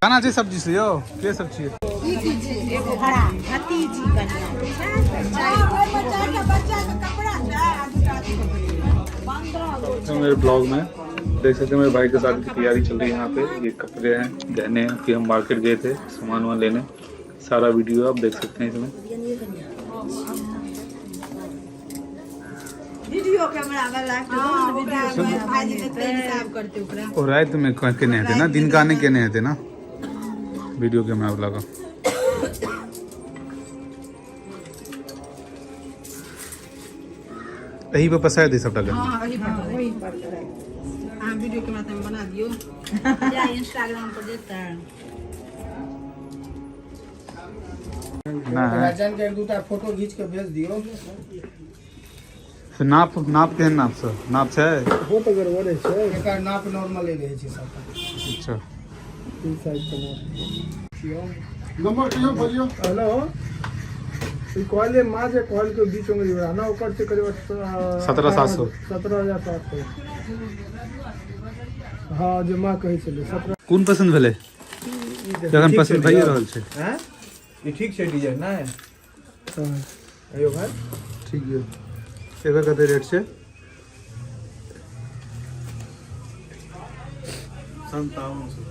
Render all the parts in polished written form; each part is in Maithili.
केना छै सब्जी से यौ के सब छियै? ई की छै? एगो हरा भतीजी कनिया। तो मेरे ब्लॉग में देख सकते हैं, मेरे भाई के साथ की तैयारी चल रही है। यहाँ पे ये कपड़े हैं, गहने हैं कि हम मार्केट गए थे सामान वामान लेने। सारा वीडियो आप देख सकते हैं इसमें। वीडियो कैमरा वाला वीडियो भाईजी कते हिसाब करते ओकरा। और रात में केने हेतै ना, दिन का नहीं केने हेतै ना वीडियो कैमरा वाला का। एही पे पसारि दे सबटा गहना। हां, वही पर, वही पर। अहाँ वीडियो कैमरा तमे बना दियो या इंस्टाग्राम पर जेतै। ना है। राजन के एक दूटा फोटो घीच के भेज दियो। से नाप, नाप केहन नाप से नाप छै? ओ तऽ गड़बड़े छै। एकर नाप नॉर्मले रहै छै सबटा। अच्छा। तीन साइज के नाप। नंबर कहियो, बोलियो। हेलो, ई कहले माँ जे कहलकै 20 उंगली वाला ना, ओकर छै करीब 17,700। 17,700। हँ, जे माँ कहै छलै 17। कोन पसन्द भेलै? जखन पसन्द भइए रहल छै। हैं? ई ठीक छै डिजाइन नहि? हँ। अयो भाई। ठीक यऽ। एकर कते रेट छै? 5700।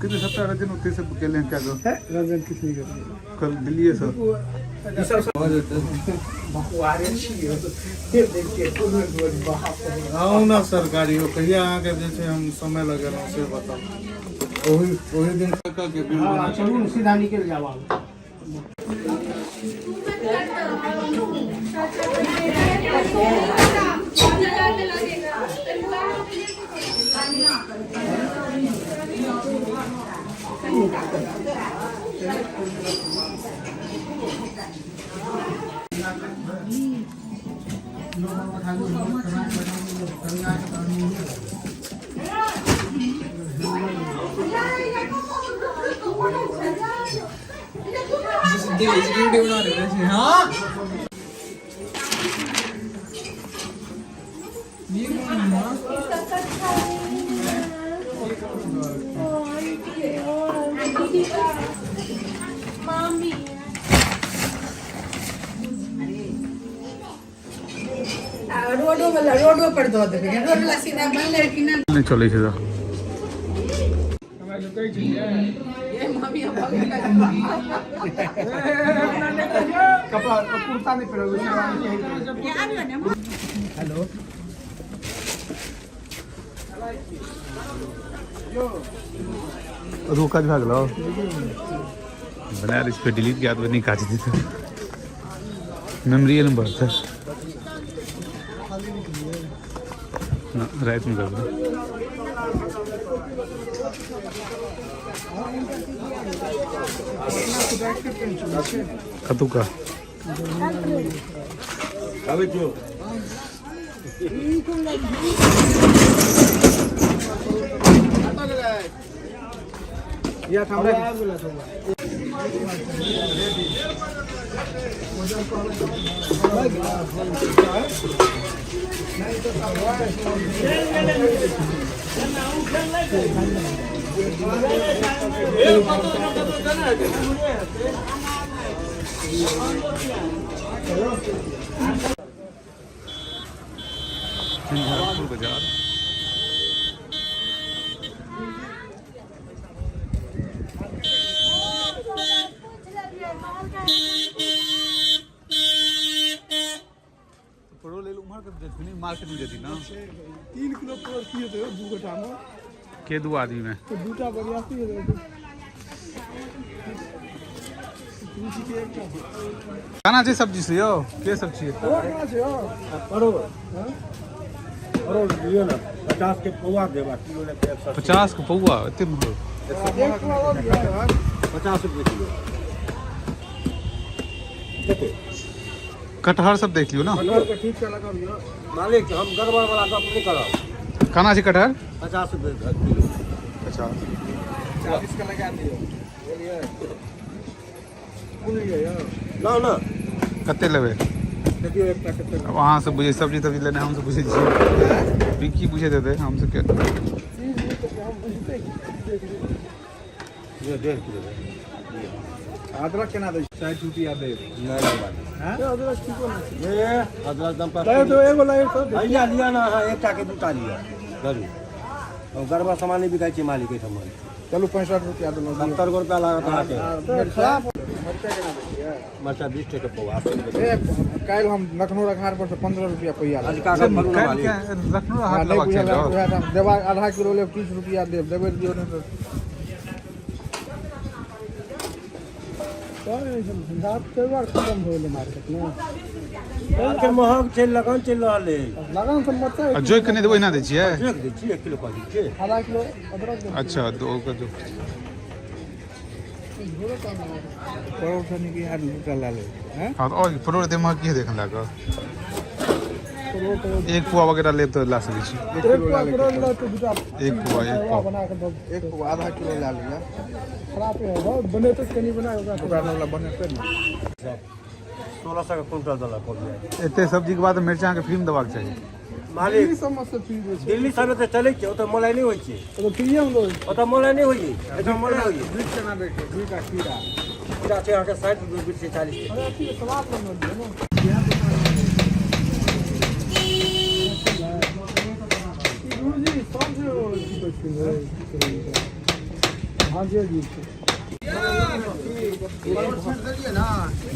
कितने सप्ताह रजन ओते सब गेले हैं क्या? है, रंजन किछु नहि करतै। कल दिल्ली से। ई सब बकुआरे छियै, देखिए। आउ ने सरकारी हो, कहिया अहाँके जे छै हम समय लगेलहुँ से बताउ। ओही ओही दिन के बिल बना। चलू ने, सीधा निकलि जाब आब। आ रोडो वाला, रोडो पर दऽ देबै। रोड वाला सीधा बनलै कि नहि? नहि चलै छै तऽ। ये मम्मी भऽ गेल। कपड़ा कुर्ता नहि पहिरबै, शेरवानी पहिर। हेलो। अदू काज भए गेलौ बना रही, फेर डिलीट कए देबै, नहि काज देतै, मेमोरी ने बढ़तै ना, रातिमे करबै। कतुका? आबै छियौ। या हमरा आबि गेल। झंझारपुर बाजार। परोर लेल उम्हर कऽ जेथिन, मार्केट में जेथिन ना। 3 किलो परोर की हेतै यौ दू गोटामे? के दू आदमी में? तऽ दूटा बरियाती हेतै। एकटा। केना छै सब्जी से यौ? के सब छियै? परोर केना छै यौ? परोर, परोर लियौ ने, 50 के पौआ देब आ किलो लेब तऽ 180। 50 के पौआ? एते महग? एक पौआ दऽ दिअ। 50 रुपए किलो। कते? कटहर सब देख लियौ ना। कटहरके ठीक से लगाबियौ। मालिक, हम गड़बड़ वाला गप नहि करब। केना छै कटहर? 50 रुपए किलो। 50? 40 के लगा दियौ। बुझलियै? कोन लिअ यौ? लाउ ने। कते लेबै? देखियौ एकटा कते। अब अहाँ सब बुझै, सब्जी तब्जी लेने हमसब बुझै छियै? विक्की बुझैत हेतै हमसब के। चीज तऽ हम बुझतै की, देख लियौ। 1.5 किलो। अदरक केना दै? 60 रुपया देब। नहि, अदरक ठीको नहि छै। अदरक दम पर। दे दो एगो लाइव तो। भैया, लिअ ने अहाँ, एकटा के दूटा लिअ। धरू, गड़बड़ सामान नहि बिकाइ छै मालिक एहिठाम। चलू, 65 रुपया देलहुँ। 70 गो रुपया लागत अहाँके। खराब। मरचाइ केना दै छियै? मरचा 20 टके पौआ। ए, काल्हि हम लखनऊ रखार पर से 15 रुपया पैया लेब। अजुका गप करू ने मालिक। लखनऊ हमरा हाट नहि लेबाक बुझल छै। है उएह दाम देबा। आधा किलो लेब, 30 रुपया देब। देबै तऽ दियौ, नहि तऽ बार खतम हो गेलै मार्केटमे। आजकल महग छै, लगन चलि रहल अछि। लगन से मरचाइ। आ जोइक के नहि देबै, ओहिना दै छियै? जोइक दै छी, 1 किलो कऽ दै छियै। आधा किलो अदरक दे। अच्छा, दो ओकर दो। परोड़ सनी के यहाँ दूटा लए लेबै हैं। हँ, तऽ आओर परोड़ एते महग की है देखन लए कऽ? एक पुआ वगैरह लेब तऽ लए सकै छी। एक किलो लए लेबै। दूटा। एक पुआ, एक पुआ। बना कऽ दऽ। एक पुआ, आधा किलो लए लिअ। खराब है, बनेतै तऽ कनि बना कऽ ओकरा वाला बनेतै ने। 1600 के क्विंटल देलक कोबी। एते सब्जीके बाद मिर्चा अहाँके फ्रीमे देबाक चाही। मालिक। दिल्ली सबमे से फ्री होइ छै। दिल्ली सबमे तऽ चलै छै, ओतऽ मोलाई नहि होइ छै। ओतऽ फ्रीए मे दऽ। ओतऽ मोलाई नहि होइ छै, एहिठाम मोलाई होइ छै। बीट केना दै छै, बीट आ खीरा? खीरा छै अहाँके 60 रुपये, बीट छै 40 टके। अरे, अथी सलाद बनल छै ने। गुरुजी सब जे की कहै छै, हाँ जी जी।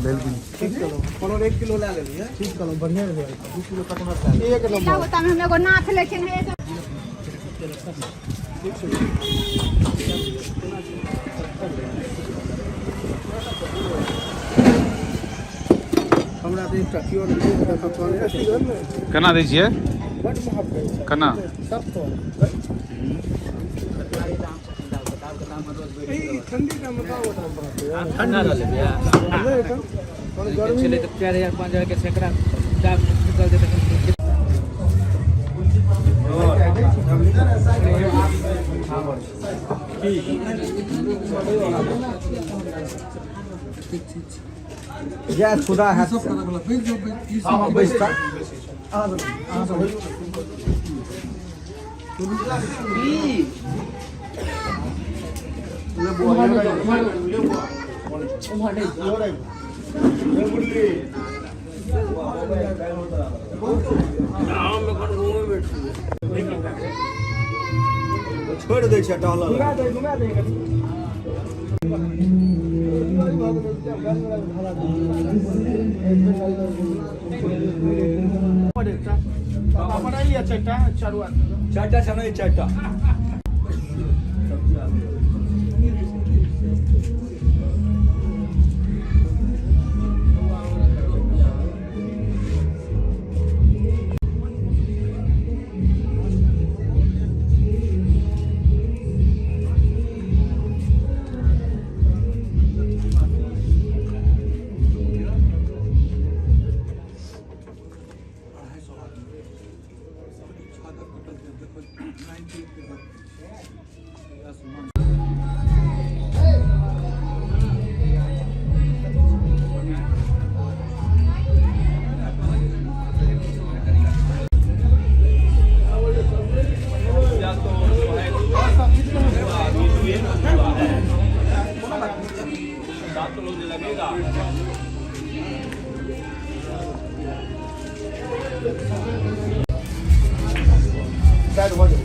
भेल की? ठीक कलौ, परोड़ 1 किलो लए लेलियै। ठीक कहलहुँ, बढ़िआँ भेल। 2 किलो कटहर लए लेलियै। एक नंबर। ओतऽ हम एगो नाथ लेकिन है। ठीक छै। हमरा तऽ एकटा प्योर। केना दै छियै? बड महग कहै छै। केना? 70। ई ठंडी का बताओ दाम बढ़तै। ठंडा रहलै भैया। नहि, एखन गर्मी। छलै तऽ 4000 5000 के सैकड़ा दाम निकल जेतै। जय खुदा है। हाँ, बैसता। अहाँ सब बैसू। छोड़ि दै छै टहलऽ। घुमा दे, घुमा दे। चारिटा छै ने, चारिटा। साइड भऽ जाउ।